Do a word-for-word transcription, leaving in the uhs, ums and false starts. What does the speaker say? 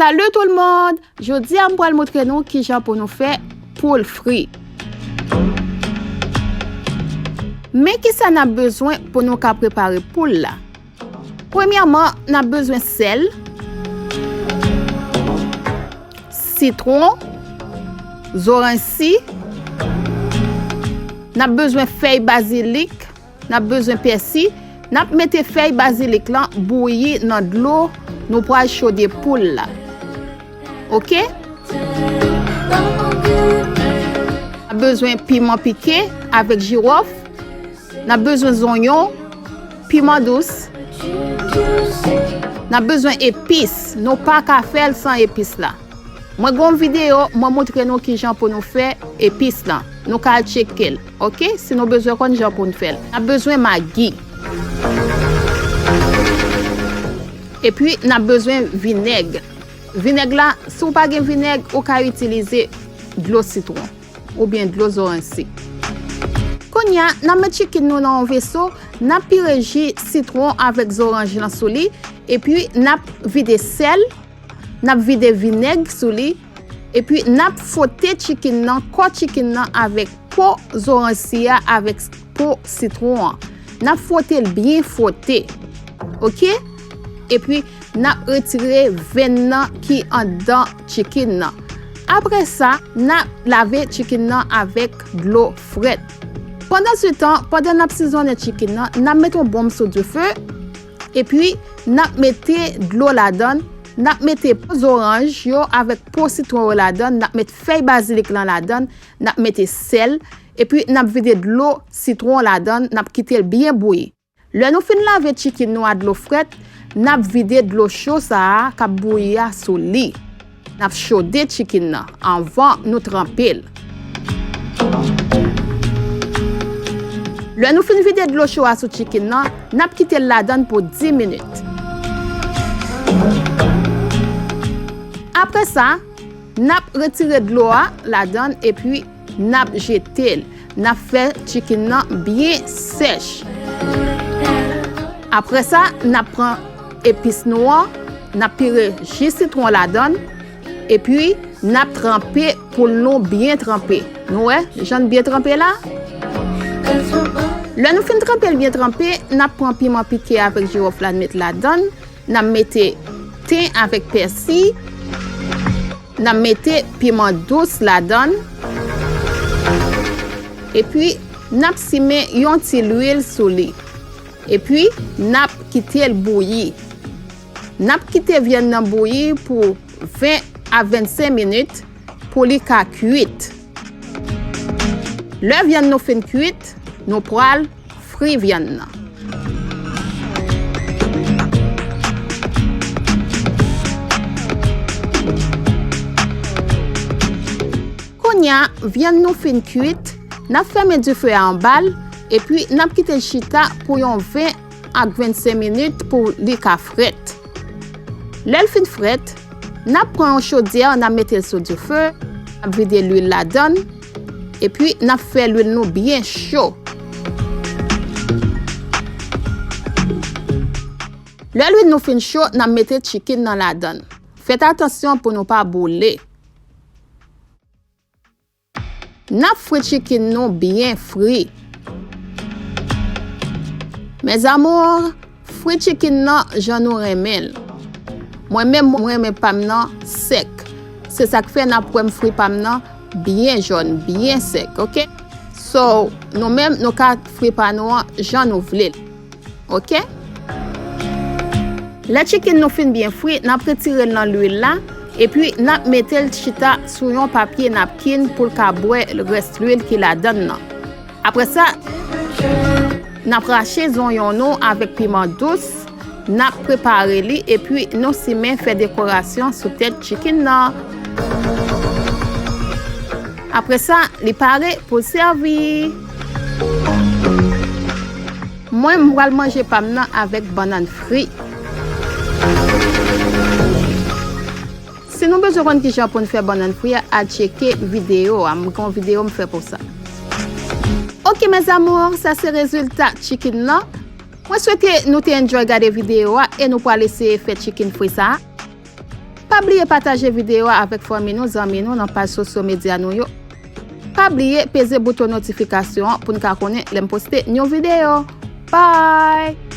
Salut tout le monde! Jodi a m pral montre nou kijan pou nou fè poul fri. Men kisa n ap bezwen pou nou ka prepare poul la. Premyèman, n ap bezwen sèl, sitwon, zoranj si, n ap bezwen fèy bazilik, n ap bezwen pèsi, n ap mete fèy bazilik lan bouyi nan dlo nou pral chode poul la. Oke? N ap bezwen piman pike avèk jiwòf. N ap bezwen zonyon, piman dous. N ap bezwen epis. Nou pa ka fè l san epis la. Mwen gen yon videyo, mwen montre nou kijan pou nou fè epis lan. Nou ka al tcheke l, oke? Si nou bezwen konn jan pou n fè l. N ap bezwen magi. Epi, n ap bezwen vinèg. Vinèg la, si w pa gen vinèg, ou ka itilize dlo sitwon oubyen dlo zoranj si. Kounye a, n ap met chicken nou nan yon veso, n ap pire ji sitwon avèk zoranj lan sou li, epi n ap vide sèl, n ap vide vinèg sou li, epi n ap fwote chicken nan, kò chicken nan avèk po zoranj si a, avèk po sitwon an. N ap fwote l byen fwote. Oke? Epi, n ap retire venn nan ki anndan chicken nan. Apre sa, n ap lave chicken nan avèk dlo frèt. Pandansetan, pandan n ap sizonnen chicken nan, n ap met yon bonm sou dife, epi n ap mete dlo ladan, n ap mete po zoranj yo avèk po sitwon yo ladan, n ap met fèy bazilik lan ladan, n ap mete sèl, epi n ap vide dlo sitwon ladan, n ap kite l byen bouyi. Lè nou fin lave chicken nou a dlo frèt, n ap vide dlo cho sa a k ap bouyi a sou li. N ap chode chicken nan anvan nou tranpe l. Lè nou fin vide dlo cho a sou chicken nan, n ap kite l ladan pou dis minit. Apre sa, n ap retire dlo a ladan epi n ap jete l. N ap fè chicken nan byen sèch. Apre sa, n ap pran epis nou an, n ap pire ji sitwon ladan, epi n ap tranpe poul nou byen tranpe. Nou wè, jan l byen tranpe la? Lè nou fin tranpe l byen tranpe, n ap pran piman pike avèk jiwòf la n met ladan, n ap mete ten avèk pèsi, n ap mete piman dous ladan, epi n ap simen yon ti lwil sou li. Epi, n ap kite l bouyi. N ap kite vyann nan bouyi pou ven a vennsenk minit pou li ka kwit. Lè vyann nou fin kwit, nou pral fri vyann nan. Kounye a, vyann nou fin kwit, n ap fèmen dife a anba l, epi n ap kite l chita pou yon ven ak vennsenk minit pou li ka frèt. Lè l fin frèt, n ap pran yon chodyè, n ap mete l sou dife, n ap vide lwil ladan, epi n ap fè lwil nou byen cho. Lè lwil nou fin cho, n ap mete chicken nan ladan. Fèt atansyon pou nou pa boule. N ap fri chicken nou byen fri. Mes amours, fri chicken nan jan nou renmen l. Mwen menm, mwen renmen pa m nan sèk. Se sa k fè n ap wè m fri pa m nan byen jòn, byen sèk, oke? So, nou menm, nou ka fri pa nou an jan nou vle l. Oke? Lè chicken nou fin byen fri, n ap retire l nan lwil la, epi n ap mete l chita sou yon papye napkin pou l ka bwè rès lwil ki ladan l nan. Apre sa, n ap rache zonyon nou avèk piman dous, n ap prepare li, epi nou simen fè dekorasyon sou tèt chicken nan. Apre sa, li pare pou sèvi. Mwen, m pral manje pa m nan avèk bannann fri. Si nou bezwen konn kijan pou n fè bannann fri a, al tcheke videyo a. M gen yon videyo m fè pou sa. Oke, mes amours, sa se rezilta chicken nan. Mwen swete nou te enjoy gade videyo a e nou pral eseye fè chicken fri sa a. Pa bliye pataje videyo a avèk fanmi nou, zanmi nou nan paj sosyo medya nou yo. Pa bliye peze bouton notifikasyon an pou n ka konnen lè m poste yon videyo. Bye!